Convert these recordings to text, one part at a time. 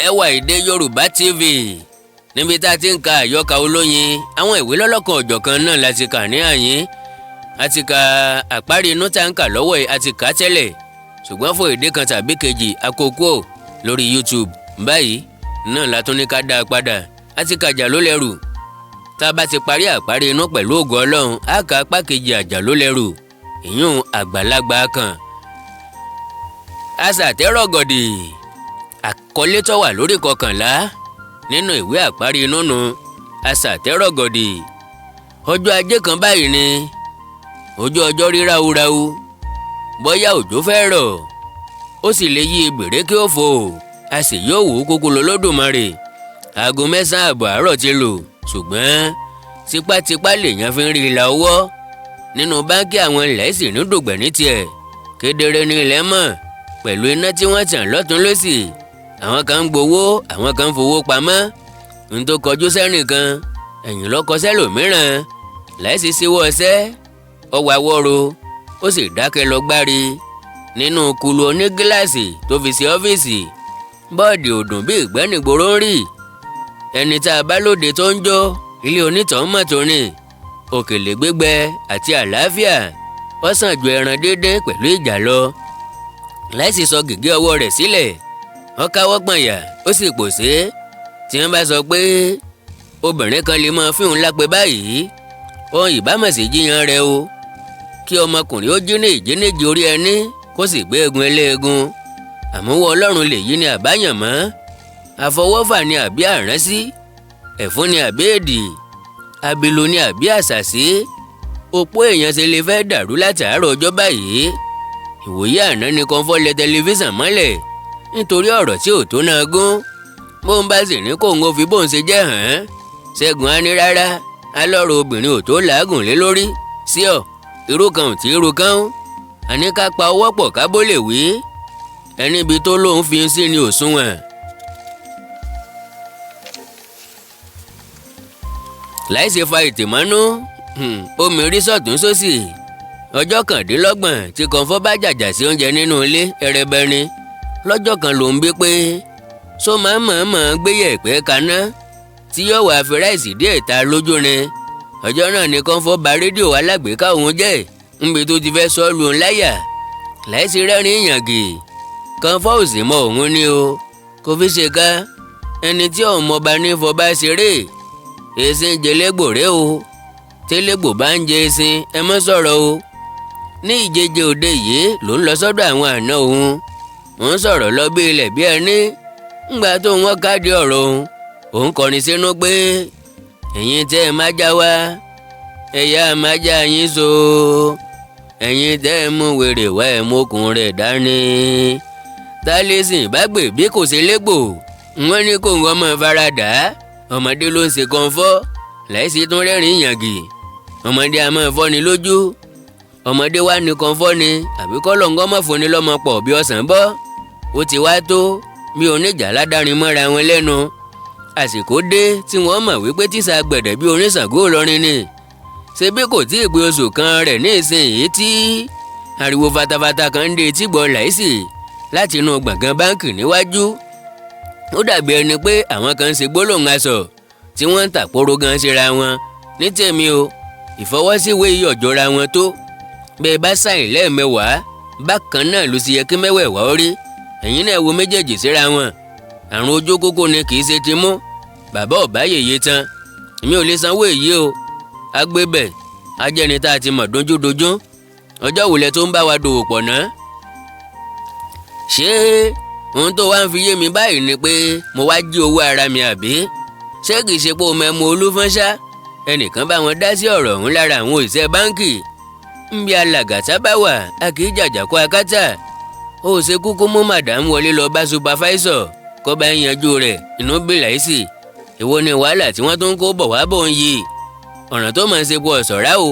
Ẹwà Èdè Yorùbá TV, níbi tá a ti ń ka àyọkà olóyin, àwọn ìwé lọ́lọ́kan ọ̀jọ̀kan náà la ti kà ní àyín. A ti ka àparí inú tá ń kà lọ́wọ́ yìí, a ti kà á tẹ́lẹ̀, ṣùgbọ́n fún èdè kan tàbí kejì àkókò lórí YouTube báyìí náà la tún ní ká dá a padà. A ti kàjà ló lẹ́rù. Tá a bá ti parí àparí inú pẹ̀lú ògo Ọlọ́run, á kà apá kejì àjà ló lẹ́rù, ìyún àgbàlagbà kan. Aṣàtẹ́rọ̀gọ̀dì, àkọlé tó wà lórí 11 nínú ìwé àparí inú nu. Aṣàtẹ́rọ̀gọ̀dì. Ọjọ́ Ajé kan báyìí ni ojú ọjọ́ rí ráúráú, bóyá òjò fẹ́ rọ̀, ó sì lè yí gbèrèké òfò, a sì yóò wò ó kúkú lọ́lọ́dùmarè. Aago 9:30 àárọ̀ ti lò, ṣùgbọ́n tipátipá lèèyàn fi ń rí ìlà ọwọ́ nínú báńkì. Àwọn ilẹ̀ sì ní dògbẹ̀ ní tiẹ̀, kedere ní ilẹ̀ mọ̀ pẹ̀lú iná tí wọ́n tàn lọ́tún lọ́sì. Àwọn kan ń gbowó, àwọn kan ń fowó pamọ́. N tó kọjú sẹ́nìkan, ẹ̀yìn ló kọ sẹ́lòmíràn. Láìsí síwọ́ ọsẹ́, ọwọ́ awọ́ro, ó sì dákẹ́ lọ gbárí nínú kulu onígíláàsì tó fi ṣe ọ́fíìsì. Bọ́ọ̀dì òdùn bí ìgbẹ́nìgboro ń rì. Ẹni tá a bá lóde tó ń jó ilé onítọ̀hún mọ̀ tó rìn. Òkèlè gbígbẹ àti àlàáfíà, ó sàn ju ẹran díndín pẹ̀lú ìjà lọ. Láìsí sọ gègé ọwọ́ rẹ̀ sílẹ̀, ó káwọ́ pọ̀nyà, ó sì pòṣé. Tí wọ́n bá sọ pé obìnrin kan lè máa fíhun lápẹ́ báyìí, ohun ìbámọ̀sí jíyan rẹ̀ o. Kí ọmọkùnrin ó jí ní ìjíníjì orí ẹni, kó sì gbé egun eléegun. Àmúwọ́ Ọlọ́run lè yí ni àbáyànmọ́, àfọwọ́fà ni àbí àránsí, ẹ̀fún ni àbí èdì, àbìlù ni àbí àṣàsí. Òpó èèyàn ṣe lè fẹ́ dàrú látàárọ̀ ọjọ́ báyìí. Ìwòye àná ni Kọ́ńfọ́ lẹ tẹlifíṣàn mọ́lẹ̀ nítorí ọ̀rọ̀ tí ò tó náà gún. Bóun bá sì ní kóun ó fi bóun ṣe jẹ́ hàn án, Ṣẹ́gun á ní rárá, alọ́rọ̀ obìnrin ò tó làágùn lé lórí sí ọ, irú kan ò tí ì ru kán. Àní ká pa ọwọ́ pọ̀ ká bó lè wí ẹni ibi tó lóun fi sí ni òṣùwọ̀n. Láìsí fa ìtìmọ́nú, omi rí sọ̀tún sósì. Ọjọ́ 29 tí Kọ́ńfọ́ bá jàjà sí oúnjẹ nínú ilé ẹrẹbẹrin lọ́jọ́ kan ló ń bí pé só máa ń mọ̀ọ́mọ̀ gbé yẹ̀pẹ̀ kaná tí yóò wá fi ráìsì díẹ̀ ta lójú rin. Ọjọ́ náà ni Kọ́ńfọ́ bà rédíò alágbèéká òun jẹ́ níbi tó ti fẹ́ sọ lu òun láyà. Láìsí rẹ́rìn ìyàngì, Kọ́ńfọ́ ò sì mọ òun ní o, kò fi ṣe ká ẹni tí òun mọba ní fọba ṣeré. Èsìn jẹlẹ́gbò rẹ o, tẹ́lẹ́gbò bá ń jẹ ẹṣin, ẹ mọ́ sọ̀rọ̀ o. Ní ìjẹjẹ òde yìí ló ń lọ sọ́dọ̀ àwọn àna òun. Mò ń sọ̀rọ̀ lọ bí ilẹ̀ bí ẹni ńgbà tó wọ́n káàdì ọ̀rọ̀ òun. Òun kọrin sínú pé ẹ̀yin tẹ́ ẹ má já wá, ẹ̀yà má já yín so, ẹ̀yin tẹ́ ẹ mú wèrè wá, ẹ̀ mókun rẹ̀ dání. Tálẹ́sìn bá gbè bí kò ṣe légbò, wọ́n ní kó ń ọmọ faradà. Ọmọdé ló ń ṣe Kọ́ńfọ́. Láìsí tún rẹ́rìn yàngì. Ọmọdé a máa fọ́ni lójú. Ọmọdé wá ní Kọ́ńfọ́ ni àbí kọ́lọ̀ ń gọ́mọ̀ fúnni lọ́mọ pọ̀ bí ọ̀sán bọ́. Ó ti wá tó bí oníjà ládárin mọ́ra wọn lẹ́nu. Àsìkò dé tí wọ́n mọ̀ wípé tíṣà gbẹ̀dẹ̀ bí oníṣàngó Ìlọrin ni. Ṣebí kò tí ì pé oṣù kan rẹ̀ ní ìsinyìí tí ariwo fatafata kan ń dé etí gbọ́ Láìsí láti inú gbọ̀ngàn báǹkì níwájú. Ó dàbí ẹni pé àwọn kan ń ṣe gbólóhùn aṣọ tí wọ́n ń tàpóró gan síra wọn. Ní tèmi o, ìfọwọ́síwé yìí ọ̀jọ́ra wọn tó. Bẹ́ẹ̀ bá sáyìn lẹ́ẹ̀mẹ́wàá, bákan náà ló sì yẹ kí mẹ́wẹ̀ẹ̀wá ó rí. Ẹ̀yin náà wo méjèèjì síra wọn. Àrùn ojú kókó ni, kì í ṣe ti mú bàbá ọ̀bá yèyé tán. Èmi ò lè sanwó èyí o. Agbébẹ̀ ajẹ́ni tá a ti mọ̀ dójúdójú. Ọjọ́ wòlẹ̀ tó ń bá wa dòwò pọ̀ ná? Ṣé ohun tó wá ń fi yé mi báyìí ni pé mo wá jí owó ara mi, àbí ṣé kìí ṣe pé o mẹ́mu olúfọ́nṣá? Ẹnìkan bá wọn dá sí ọ̀rọ̀ ọ̀hún lára àwọn òṣìṣẹ́ báńkì. Nbí alàgàtà bá wà, a kì í jàjàkú akátà. Ó ṣe kúkú mú madam wọlé lọ bá supervisor kó bá ń yanjú rẹ̀. Inú bí Láìsí. Èwo ni wàhálà tí wọ́n tún kó bọ̀ wá bò ń yìí? Ọ̀ràn tó máa ń ṣe pọ̀ ọ̀sọ̀rá o.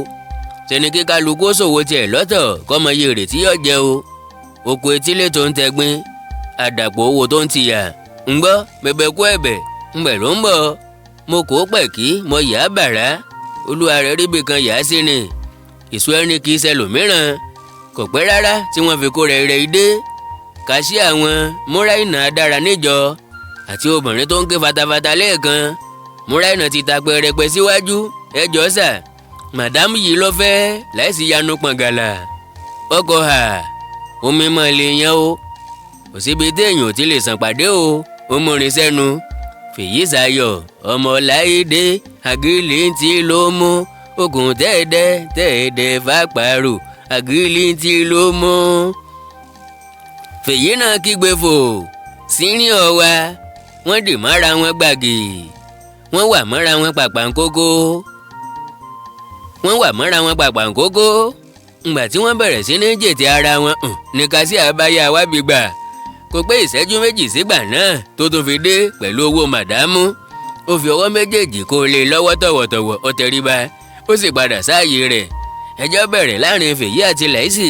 Ṣẹni kí kálukú ó ṣòwò tiẹ̀ lọ́tọ̀, kọ́ mọ iye èrè tí yóò jẹ o. Oko etílé tó ń tẹgbín, àdàpọ̀ owó tó ń tìyà ń gbọ́ bẹ̀bẹ̀ kú ẹ̀bẹ̀ ńbẹ̀ ló ń bọ̀. Mo kò pẹ̀ kí mo yà á bàrá, olúwa rẹ̀ ríbi kan yà á sí ni. Ìṣó ẹni kì í ṣẹlòmíràn. Kò pẹ́ rárá tí wọ́n fi kó rẹ̀ rẹ̀ dé. Kàṣí àwọn múra ìnà adára níjọ. Àti obìnrin tó ń ké fatafata lẹ́ẹ̀kan. Múráìnà ti ta pẹrẹpẹ síwájú. "Ẹ jọ̀ọ́ sà, madam yìí ló fẹ́." Láìsí yanu pọ̀ngàlà ọkọ̀ hà omi mọ̀ lè yan o. Kò síbi téèyàn ò ti lè sàn pàdé o. Ó múrin sẹ́nu. Fèyí sayọ̀ ọmọ láìdé àgìlìntì ló mú okùn tẹ́ẹ̀dẹ́ tẹ́ẹ̀dẹ́ fàpàrọ̀ àgìlìntì ló mú. Fèyí náà kígbe fò sínrin ọ̀wá. Wọ́n dì mọ́ra wọn gbàgì, wọ́n wà mọ́ra wọn pàpàǹkókó, wọ́n wà mọ́ra wọn pàpàǹkókó. Ngbà tí wọ́n bẹ̀rẹ̀ sí ní jètè ara wọn ní kásí àbáyá wábi gbà. Kò pé ìṣẹ́jú 2 sígbà náà tó tún fi dé pẹ̀lú owó madam. Ó fi ọwọ́ méjèèjì kó lé lọ́wọ́ tọ̀wọ̀tọ̀wọ̀, ó tẹríba, ó sì padà sáàyè rẹ̀. Ẹjọ́ bẹ̀rẹ̀ láàrin Fèyí àti Lẹ́sì.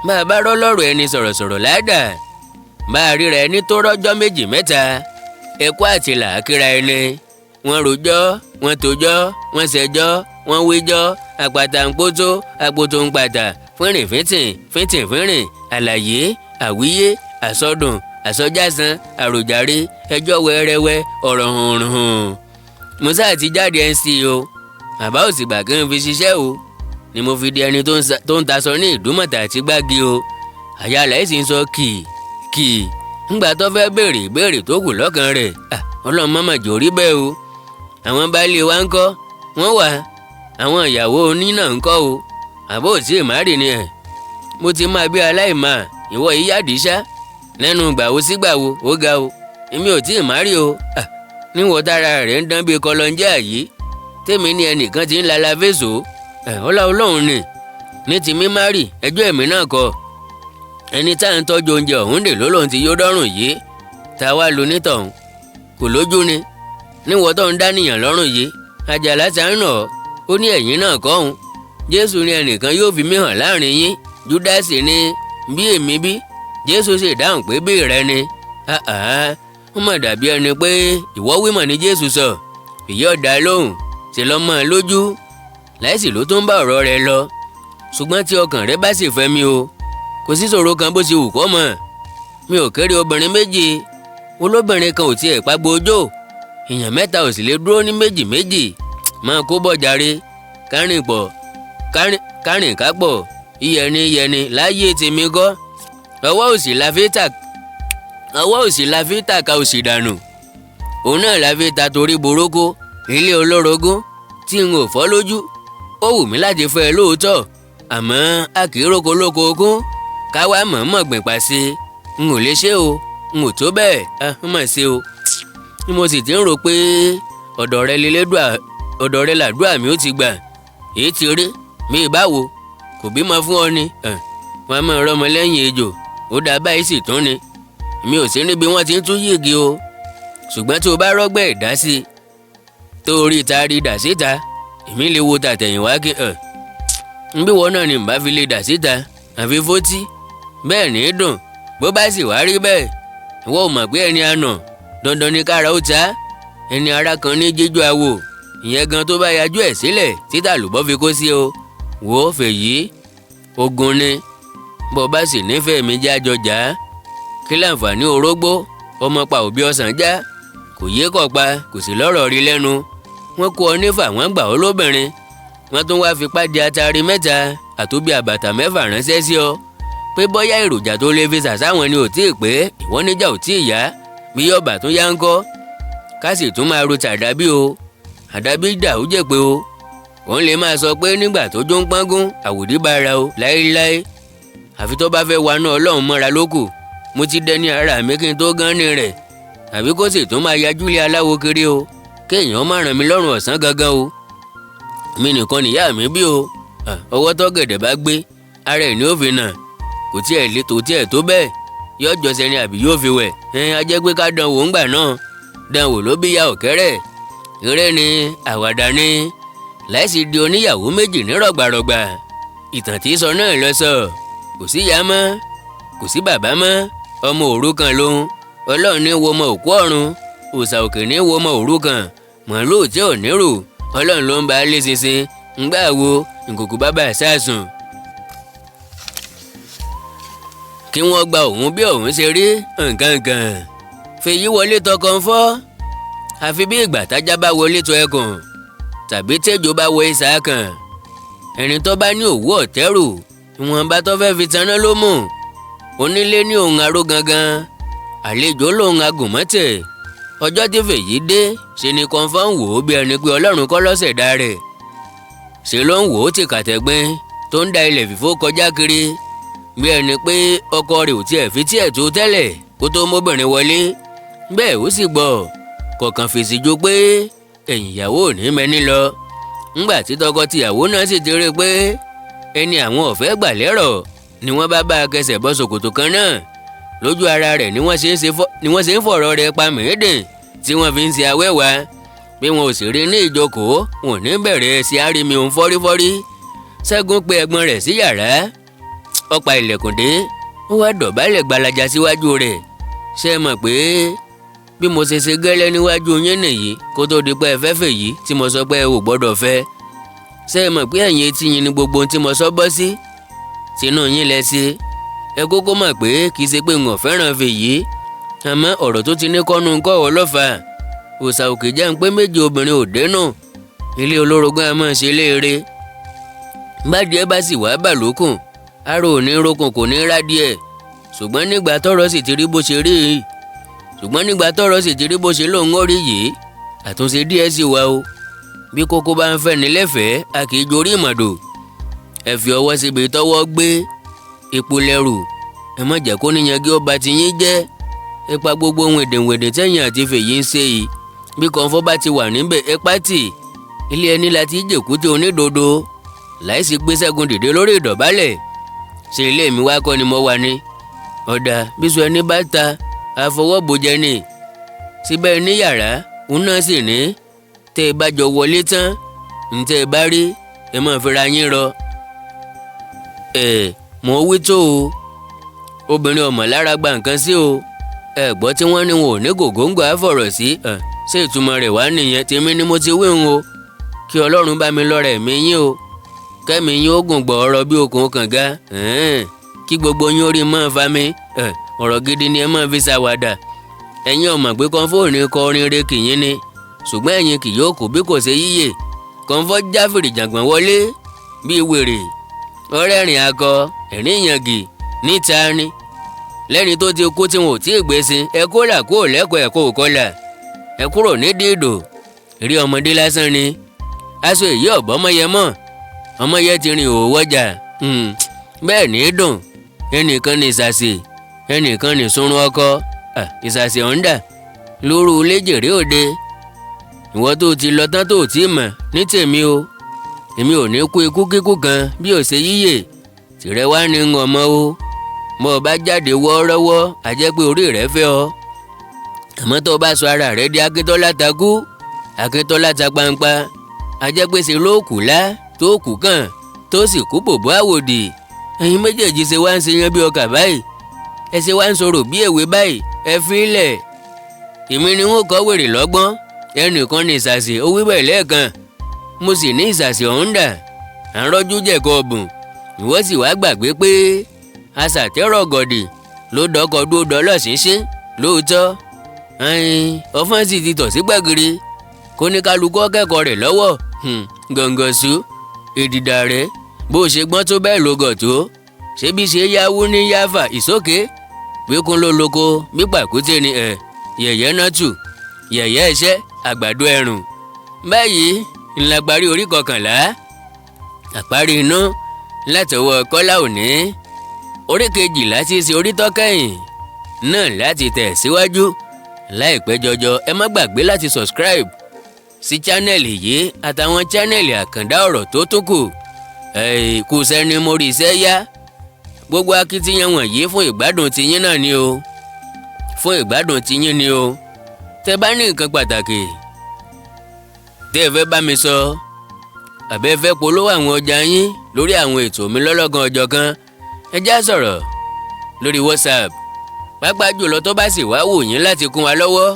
Bá a bá rọ́ lọ́rọ̀ ẹni sọ̀rọ̀sọ̀rọ̀ ládàá, bá a ríra ẹni tó rọ́jọ́ méjì mẹ́ta, ẹkú àti làákìrá ẹni. Wọ́n rojọ́, wọ́n tojọ́, wọ́n ṣẹjọ́, wọ́n wíjọ́. Àpàtà ń pótó, àpótó ń pàtà, fínrìn fíntìn fíntìn fínrìn, àlàyé, àwíyé, àsọdùn, àsọjásán, àròjàre, ẹjọ́ wẹ́rẹ́wẹ́, ọ̀rọ̀ hùnrùn. Musa ti jáde NC o, bàbá ò sì gbà kí n fi ṣiṣẹ́ o, ni mo fi di ẹni tó ń taṣọ ní Ìdúmọ̀tà àti Gbági o. Àyà Láìsí ń sọ kì kì ńgbà tó fẹ́ béèrè ìbéèrè tó kù lọ́kàn rẹ̀. Ọlọ́run mọ́mọ́ jò rí bẹ́ẹ̀ o. Àwọn baálé wa ń kọ́? Wọ́n wà. Àwọn ìyàwó onínà ń kọ́ o? Àbó tí ì má rì ni ẹ̀. Mo ti máa bí aláìmọ̀ ìwọ yìí yàdí ṣá lẹ́nu gbàwo sígbàwo. Ó ga o, èmi ò tí ì má rí o. Níwọ̀n tára rẹ̀ ń dán bíi kọlọ́njẹ́ àyí tèmi ní ẹnìkan ti ń lala fèsò. Ọlá Ọlọ́run ni ní ti mímá rì, ẹjọ́ ẹ̀mí náà kọ. Ẹni tá à ń tọ́jú oúnjẹ ọ̀hún dè ló lóun ti yó dọ́rùn yìí. Tá a wá lu nítọ̀hún kò lójú ni níwọ̀n tó ń dánìyàn lọ́rùn yìí. Àjàlá ta ń nà ọ́. Ó ní ẹ̀yìn náà kọ́hún. Jésù ní ẹnìkan yóò fi mí hàn láàrin yín. Júdásì ní bí èmi bí? Jésù sì dáhùn pé bí rẹ ni. Ó mà dàbí ẹni pé ìwọ wímọ̀ ní Jésù sọ. Ìyá ọ̀dà lóhùn ṣe lọ́mọ lójú. Láìsí ló tún bá ọ̀rọ̀ rẹ̀ lọ. Ṣùgbọ́n tí ọkàn rẹ bá sì fẹ́ mi o, kò sí ṣòro kan bó ṣe wù kó mọ̀. Mi ò kéré obìnrin méjì, olóbìnrin kan ò tiẹ̀ pagbo ojó, èèyàn mẹ́ta ò sì lè dúró ní méjì méjì. Máa kó bọ̀ jàre, kárìn pọ̀ kárìn kápọ̀, iyẹni iyẹni láyé tèmi kọ́. Ọwọ́ òsì la fi tà, ọwọ́ òsì la fi tàka òsì dànù, òun náà la fi ta torí burúkú ilé olórogún tí n ò fọ́ lójú. Ó wù mí láti fẹ́ ẹ lóòótọ́, àmọ́ a kì í roko lóko ogún káwá mọ̀ọ́mọ̀ gbìn pa sí i. N ò lè ṣe o, n ò tó bẹ́ẹ̀ ń mọ̀ ṣe o. Mo sì ti ń rò pé ọ̀dọ̀ rẹ lélẹ́dùà, ọ̀dọ̀ rẹ làdúrà mi ó ti gbà. Èyí ti rí mi báwo kò bímọ fún ọ ni wọn máa rọmọ lẹ́yìn ejò. Ó dá báyìí sì tún ni mi ò sí níbi wọ́n ti ń tún yìgì o. Ṣùgbọ́n tí o bá rọ́gbẹ́ ìdá sí i tó rí ta rí dà síta, èmi lè wo tàtẹ̀yìnwá kí ẹ̀ ń bí wọn náà ni n bá fi lè dà síta àfi fótí bẹ́ẹ̀ ní í dùn. Bó bá sì wá rí bẹ́ẹ̀, ìwọ ò mọ̀ pé ẹni àná dandan ni kára ó ta ẹni ara kan ní jíjó awo ìyẹn gan tó bá yajú ẹ̀ sílẹ̀ títà lùbọ́ fi kó sí o. Wò ó fèyí ogun ni. Bó bá sì nífẹ̀ẹ́ mi jájọ jà á. Kí láǹfààní orógbó ọmọ pa òbí ọ̀sán já kò yé kọ̀ pa, kò sì lọ́rọ̀ rí lẹ́nu. Wọ́n kó ọ nífà, wọ́n gbà ọ́ lóbìnrin, wọ́n tún wá fipá di atari mẹ́ta àtóbi àbàtà mẹ́fà ránṣẹ́ sí ọ pé bóyá èròjà tó lè fi sàsáwọn ni ò tí ì pé. Ìwọ níjà ò tí ì yá bí yọ̀bà tún yá ń kọ́ ká sì tún máa ro tàdábí o. Àdábí dà ó jẹ́ pé o òun lè máa sọ pé nígbà tó jó ń pọ́ngún àwòdì bára o láéláé, àfi tó bá fẹ́ waná Ọlọ́run mọ́ra lókù. Mo ti dẹni ara mi kí n tó gán ní rẹ̀, àbí kó sì tún máa yajúlé aláwo kiri o. Kéèyàn má ràn mí lọ́rùn ọ̀sán gangan o. Mi nìkan nìyá mi bí o. Ọwọ́ tọ́gẹ̀dẹ̀ bá gbé ara ẹ̀ ní ó fi nà. Kò tiẹ̀ lè tó tiẹ̀ tó bẹ́ẹ̀ yóò jọsẹ̀ ni àbí yóò fi wẹ̀ ẹ̀. Á jẹ́ pé ká dán wò ńgbà náà. Dán wò ló bí ya ọ̀kẹ́rẹ́. Eré ni, àwàdà ni. Láìsí di oníyàwó méjì ní rọ̀gbàrọ̀gbà. Ìtàn tí sọ náà lọ sọ. Kò sí ìyá mọ́, kò sí bàbá mọ́, ọmọ òrukàn lòun. Ọlọ́run ní wo ọmọ òkú ọ̀run, òòṣà òkè ní wo ọmọ òrukàn, màálùú tí ò nírù, Ọlọ́run ló ń bá lé ṣinṣin. Ńgbà wo nkòkò bàbá sàsùn kí wọ́n gba òun bí òun ṣe rí nǹkan kan. Fèyí wọlé tọ Kọ́ńfọ́, àfi bí ìgbà tájá bá wọlé tọ ẹkùn tàbí tẹ́jọ́ bá wọ ìsà kan. Ẹni tó bá ní òwú ọ̀tẹ́rù, ìwọ̀nba tó fẹ́ fi taná ló mú. Onílé ní òun aró gangan, àlejò lòun agùnmọ́tẹ̀. Ọjọ́ tí Fèyí dé, ṣe ni Kọ́ńfọ́ ń wò ó bí ẹni pé Ọlọ́run kọ́ ló ṣẹ̀dá rẹ̀. Ṣe ló ń wò ó tìkàtẹ̀gbin, tó ń da ilẹ̀ fìfó kọjá kiri, bí ẹni pé ọkọ rẹ̀ ò tiẹ̀ fi tiẹ̀ tó tẹ́lẹ̀ kó tó móbìnrin wọlé. Bẹ́ẹ̀ ó sì gbọ́ kọ̀ọ̀kan fèsì jó pé ẹ̀yìn ìyàwó ò ní mẹ́ni lọ. Ńgbà tí tọkọ-tìyàwó náà sì ti rí i pé ẹni àwọn ò fẹ́ gbà lérò ni wọ́n bá bá a kẹsẹ̀ bọ́ ṣòkòtò kan náà lójú ara rẹ̀ ni wọ́n ṣe ń fọ̀rọ̀ rẹ̀ pa mìídìn tí wọ́n fi ń ṣe awẹ́wà. Bí wọn ò sì rí ní ìjókòó, wọn ò ní bẹ̀rẹ̀ sí àrími òun fọ́rífọ́rí. Ṣẹ́gun pe ẹ̀gbọ́n rẹ̀ sí yàrá, ó pa ilẹ̀kùn dé, ó wá dọ̀bálẹ̀ gbalaja síwájú rẹ̀. "Ṣé ẹ mọ̀ pé bí mo ṣe ṣe gẹ́lẹ́ níwájú yín nìyí kó tó di pé ẹ fẹ́ fèyí tí mo sọ pé ẹ ò gbọ́dọ̀ fẹ́? Ṣé ẹ mọ̀ pé ẹ̀yin etí yín ni gbogbo ohun tí mo sọ bọ́ sí tinú yín lẹ ṣe? Ẹ kókó mọ̀ pé kì í ṣe pé n ò fẹ́ràn fèyí, àmọ́ ọ̀rọ̀ tó ti ní kọ́nu kọ́ ọ lọ́fà. Òòṣà òkè jẹ́ ń pé méjì, obìnrin ò dénú ilé olórogún a máa ṣe léere. Bádìí ẹ bá sì wá bà lókùn, aró ò ní rókun, kò ní rádìẹ. Ṣùgbọ́n nígbà tọ́rọ̀ sì ti rí bó ṣe rí yìí, ṣùgbọ́n nígbà tọ́rọ̀ sì ti rí bó ṣe lóun ó rí yìí, àtúnṣe díẹ̀ sì wà o. Bí kókó bá ń fẹ́ ní lẹ́fẹ̀ẹ́, a kì í jorí ìmọ̀dò. Ẹ fi ọwọ́ síbi tọ́wọ́ gbé, epo lẹ́rù. Ẹ má jẹ́ kó níyanjú ọba ti yín jẹ́. Ipa gbogbo ohun èdèwèdè tẹ̀yìn àti Fèyí ń ṣe yìí, bí Kọ́ńfọ́ bá ti wà níbẹ̀, ẹ pátì. Ilé ẹni láti jèkúté onídodo." Láìsí gbé Ṣẹ́gun dìde lórí ìdọ̀bálẹ̀. "Ṣe ilé mi wá kọ́ ni mo wà ní? Ọ̀dà bísú ẹni bá ta àfọwọ́bòjẹ ni síbẹ̀ ní yàrá òun náà sì ní. Tẹ́ ẹ bá jọ wọlé tán, ǹtẹ́ ẹ bá rí, ẹ máa fira yín rọ. Ẹ mọ̀ wí tó o, obìnrin ọmọ lára gba nǹkan sí o. Ẹ gbọ́ tí wọ́n ní wọn ò ní gògóńgò àfọ̀rọ̀ sí. Ṣé ìtumọ̀ rẹ̀ wá nìyẹn? Tèmi ni mo ti wí ń o. Kí Ọlọ́run bá mi lọ́rẹ̀ mi yín o, kẹ́mi yín ó gùn gbọ̀ọ́rọ̀ bí okùn kànga, kí gbogbo yín orí máa fa mi. Ọ̀rọ̀ gidi ni ẹ máa fi ṣàwàdà. Ẹ̀yin ọmọ pé Kọ́ńfọ́ kọ orin re kìyín ni, ṣùgbọ́n ẹ̀yin kì yóò kú bí kò ṣe yíyè." Kọ́ńfọ́ jáfìrì jàngbọ̀n wọlé bíi wèrè, ọ̀rẹ́rìn akọ ẹ̀rín ìyàngì níta ni lẹ́ni tó ti kú tí wọn ò tí ì gbé sin. Ẹ kó là kó lẹ́kọ̀ọ́, ẹ̀kọ́ òkọlà, ẹ kúrò nídìí ìdò. Rí ọmọdé lásán ni aṣọ èyí ọ̀bọ ọmọyẹ mọ́, ọmọyẹ ti rìn òwò ọjà bẹ́ẹ̀ ní í dùn. Ẹnìkan ní ìsàsì, ẹnìkan ní sunrun ọkọ ìsàsì ọ̀ǹdà lóru lẹ́jẹ̀rẹ́ òde. Ìwọ tó ti lọ tán tó ti mọ̀ ní tèmi o, èmi ò ní kú ikú kíkú kan bí ò ṣe yíyè. Tìrẹ wá ní ń ọmọ o. Bọ́ ọ bá jáde wọ́ọ́rọ́wọ́, a jẹ́ pé orí rẹ fẹ́ ọ. Àmọ́ tó o bá sọ ara rẹ di Akíntọ́lá takú, Akíntọ́lá ta pampa, a jẹ́ pé ṣe ló kù lá tó kù kàn tó sì kú bòbó àwòdì. Ẹ̀yin méjèèjì ṣe wá ń ṣe yan bí ọkà báyìí, ẹ ṣe wá ń sọ̀rọ̀ bí èwe báyìí? Ẹ fi lẹ̀, èmi ni wọn kọ́ wèrè lọ́gbọ́n. Ẹnìkan ní ìsàsì, ó wí bẹ́ẹ̀ lẹ́ẹ̀kan, mo sì ní ìsàsì ọ̀hún dà. À ń rọ́jú jẹ̀kọ́ ọ̀bùn, ìwọ sì wá gbàgbé pé aṣàtẹ́rọ̀ gọ̀dì ló dọ́kọ̀ dúró dọ́lọ́ ṣínṣín lóòótọ́. Ọ̀fọ́n sì ti tọ̀ sí gbàgìrì, kó ní kálukú kẹ́kọ̀ọ́ rẹ̀ lọ́wọ́. Gọ̀ǹgọ̀sù ìdìdà rẹ̀, bó ṣe gbọ́n tó bẹ́ẹ̀ ló gọ̀ tó. Ṣé bí ṣe yáwó ní yáfà ìsókè gbẹ́kún ló lóko bí pàkúté ni ẹ̀ yẹ̀yẹ́ náà tù yẹ̀yẹ́ iṣẹ́ àgbàdo ẹ̀rùn. Báyìí ńlá parí orí 11, àparí inú, látọwọ́ Kọ́lá Òní. Orí 12 tí í ṣe orí tọ́kẹ́yìn náà láti tẹ̀ síwájú láìpẹ́ jọjọ. Ẹ má gbàgbé láti subscribe sí channel yìí àtàwọn channel àkàndá ọ̀rọ̀ tó tún kù. Kù sẹ́ni mo rí iṣẹ́ yá. Gbogbo akitiyan wọ̀nyí, fún ìgbádùn tiyín náà ni o, fún ìgbádùn tiyín ni o. Tẹ bá ní nǹkan pàtàkì tẹ́ ẹ fẹ́ bá mi sọ, àbẹ́ fẹ́ polówó àwọn ọjà yín lórí àwọn ètò mi lọ́lọ́kan ọjọ́ kan, ẹ já sọ̀rọ̀ lórí WhatsApp. Pàápàá jùlọ, tó bá sì wá wù yín láti kún wa lọ́wọ́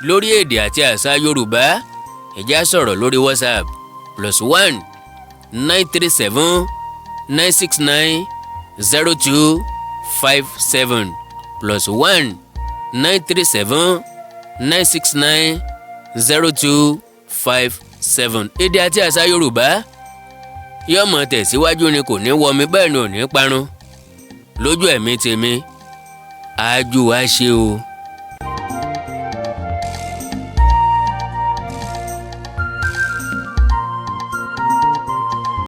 lórí èdè àti àṣà Yorùbá, ẹ já sọ̀rọ̀ lórí WhatsApp: +1 937 969 0257, +1. 937 969 0257. Èdè àti àṣà Yorùbá yóò mọ̀ tẹ̀síwájú ni, kò ní wọmi, bẹ́ẹ̀ ni ò ní parun lójú ẹ̀mí tèmi. Àájú wa ṣe o.